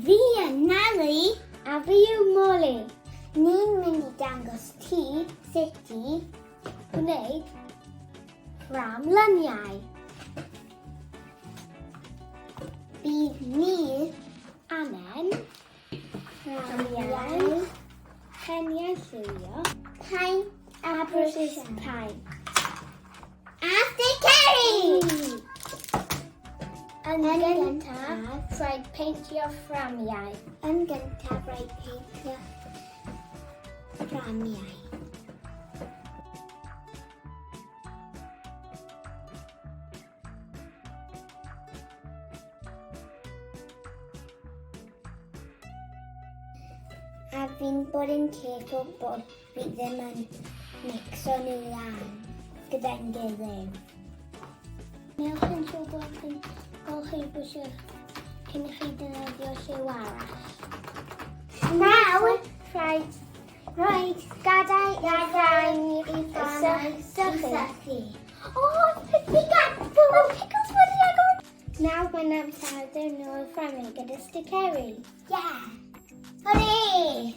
Fi yn Nelly. A fi yw Molly. Ni'n mynd i dangos ti sut i gwneud ffram lyniau. Bydd ni angen fframiau, peniau lliwio, paent a brwsys paent. A sticeri! Yn gyntaf, rhaid peintio fframiau. Yn gyntaf, rhaid peintio fframiau. A fi'n bod yn careful bod fi ddim yn mixo nhw lan gyda'n gilydd. Newch yn siŵr bod chi'n golchi brwsio cyn i chi defnyddio lliw arall. Nawr, rhaid, rhaid gadael i'r rhain i sychu. O, fi gadael, pickles wedi agor. Nawr mae'n amser dynnu'r fframau gyda sticeri. Yeah! Hwrê!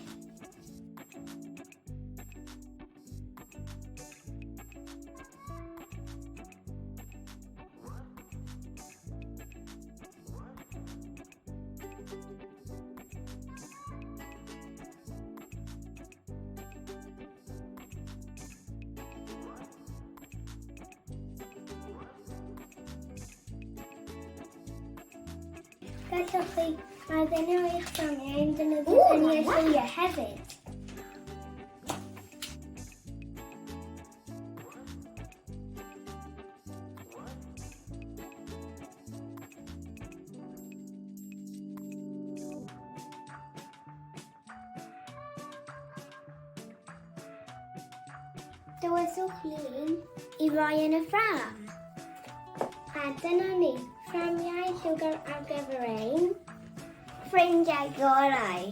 Gallwch chi addurno eich fframiau yn defnyddio peniau lliwiau hefyd. Dewiswch lun i roi yn y ffrâm. A dyna ni, fframiau lliwgar ar gyfer ein ffrindiau gorau.